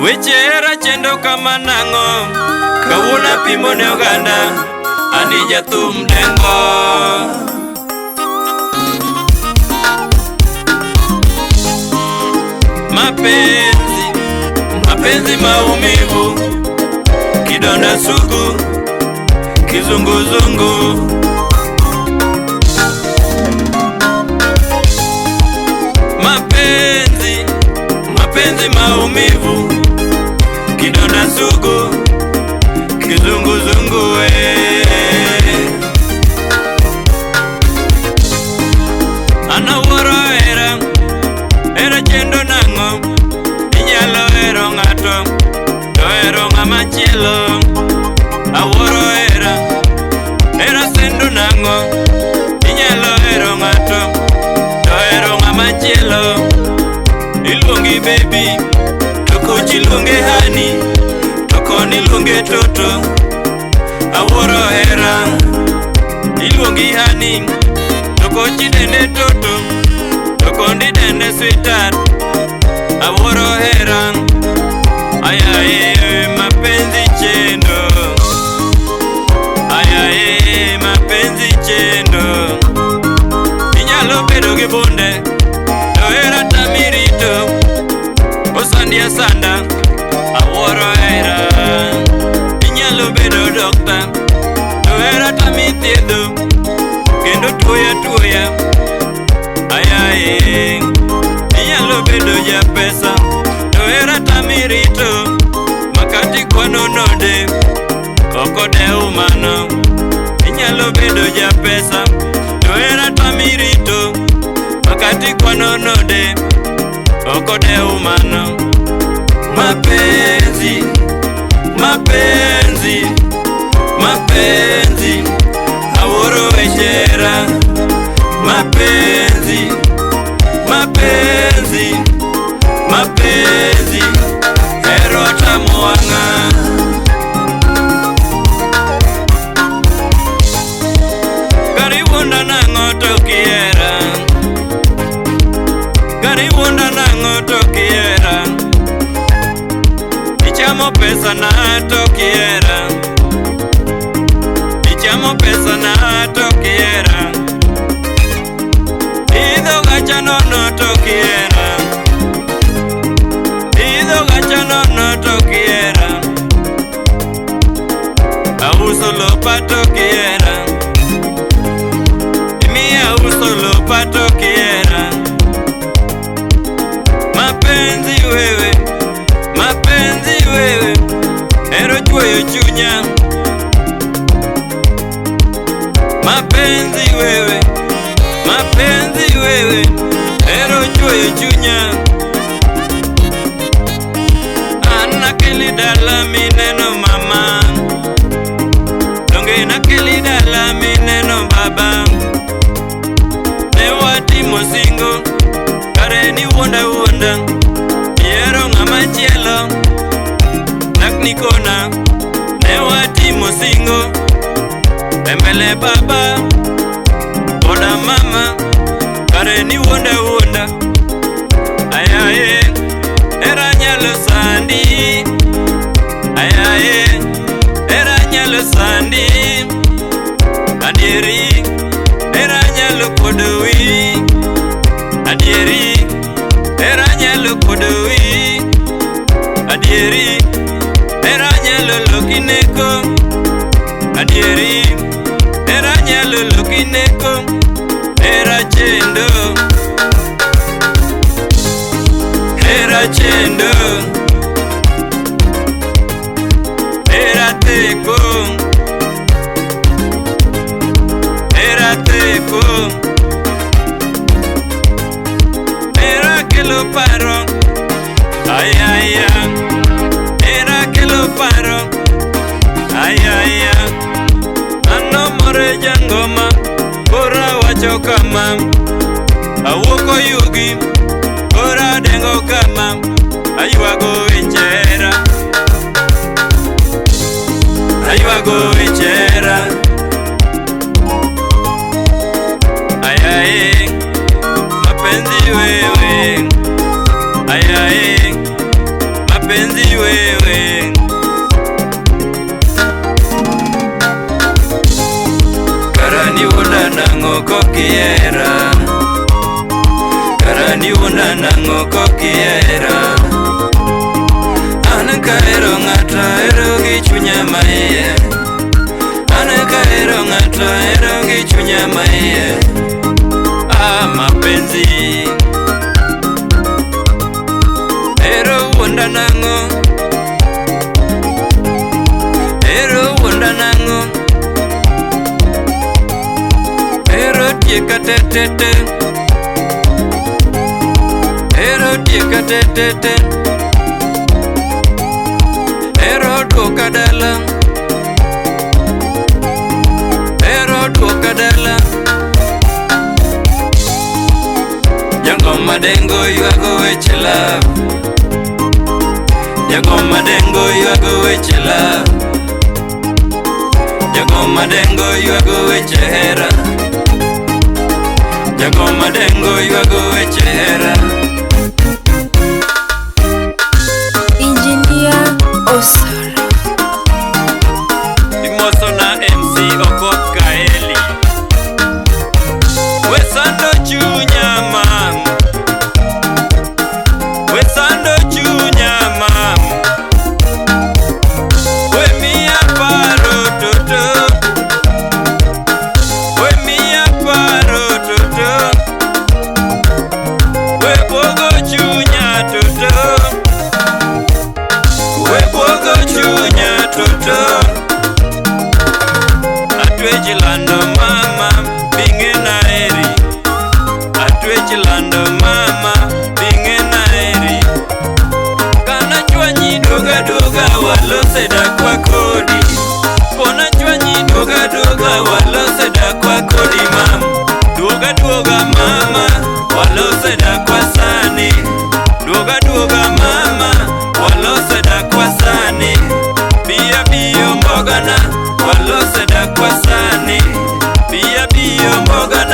Weche hera chendo kama nang'o, kawuono apimo ne oganda, ani jathum dengo. Mapenzi, mapenzi maumivu, kidonda sugu, kizunguzungu. Mapenzi, mapenzi maumivu, kidonda sugu, kizunguzungu. Anawuoro hera, hera chendo nang'o, inyalo hero ng'ato, to hero ng'ama chielo. Awuoro hera, hera sendo nang'o, inyalo hero ng'ato, to hero ng'ama chielo. Iluongi baby, to kochi iluonge honey, to koni iluonge toto. Awuoro hera, iluongi honey, to kochi dende toto, to kondi dende sweetheart. Awuoro hera, ayaye mapenzi chendo, ayaye mapenzi chendo. Inyalo bedo gi bunde, to hera tami rito, osandi asanda. Awuoro hera, inyalo bedo dokta, to hera tami thiedho, kendo tuoya tuoya. Ayaye, inyalo bedo japesa, to hera tami rito, makati kwano node, ok odew mano. Inyalo bedo japesa, to hera tami rito, makati kwano node, ok odew mano. Mapenzi, mapenzi, mapenzi, awuoro weche hera. Mapenzi, mapenzi, mapenzi, hero tamo wang'a. Kari wuonda nang'o to kihera, kari wuonda nang'o to kihera, ichamo pesa na to kihera, ichamo pesa na to kihera, idho gacha nono to kihera, idho gacha nono to kihera, auso lopa to kihera, imiya uso lopa to kihera. Mapenzi wewe, mapenzi wewe, hero chwoyo chunya. Mapenzi wewe, mapenzi wewe, hero chwoyo chunya. An nakeli dala mineno mama, donge nakeli dala mineno baba. Ne watimo singo, kare ni wuonda wuonda, ihero ng'ama chielo, dak nikona. Ne watimo singo, e mbele baba koda mama, kare ni wuonda wuonda. Ayaye, hera nyalo sandi, ayaye, hera nyalo sandi. Adieri, hera nyalo kuodo wiyi, adieri, hera nyalo kuodo wiyi, adieri, hera nyalo loki neko, adieri, hera nyalo loki neko. Hera chendo, hera chendo, hera teko, hera teko, hera kelo paro, ayaya, hera kelo paro, ayaya. Ano more jangoma, kora wacho kama, awuok oyugi, kora dengo kama, aywago weche hera, aywago weche hera. Ayaye, mapenzi wewe, ayaye, mapenzi nang'o kokihera. Kara niwuonda nang'o kokihera. An kahero ng'ato ahero gi chunya maiye. An kahero ng'ato ahero gi chunya maiye. Ah, mapenzi ero wuonda nang'o. Ero wuonda nang'o. Ero tieka te te te. Ero tieka te te te. Ero duoka dala. Ero duoka dala. Jangoma dengo ywago weche love. Jangoma dengo ywago weche love. Jangoma dengo ywago weche hera. Jangoma dengo ywago weche hera. Engineer Osoro. Imoso na MC Okoth Kaeli. Wesando chunya mam. Wesando chunya mam. We miya paro toto. We miya paro toto. We bwogo chunya toto. We bwogo chunya toto. Atwechi lando mama bing'e naeri. Atwechi lando mama bing'e naeri. Kana chwanyi duoga duoga walose dakwa kodi. Kona chwanyi duoga duoga walose dakwa kodi mam. Duoga duoga mama walose dakwa sani. Duoga duoga mama walose dakwa sani. Biya biyo mbogana walose dakwa sani. Biya biyo mbogana.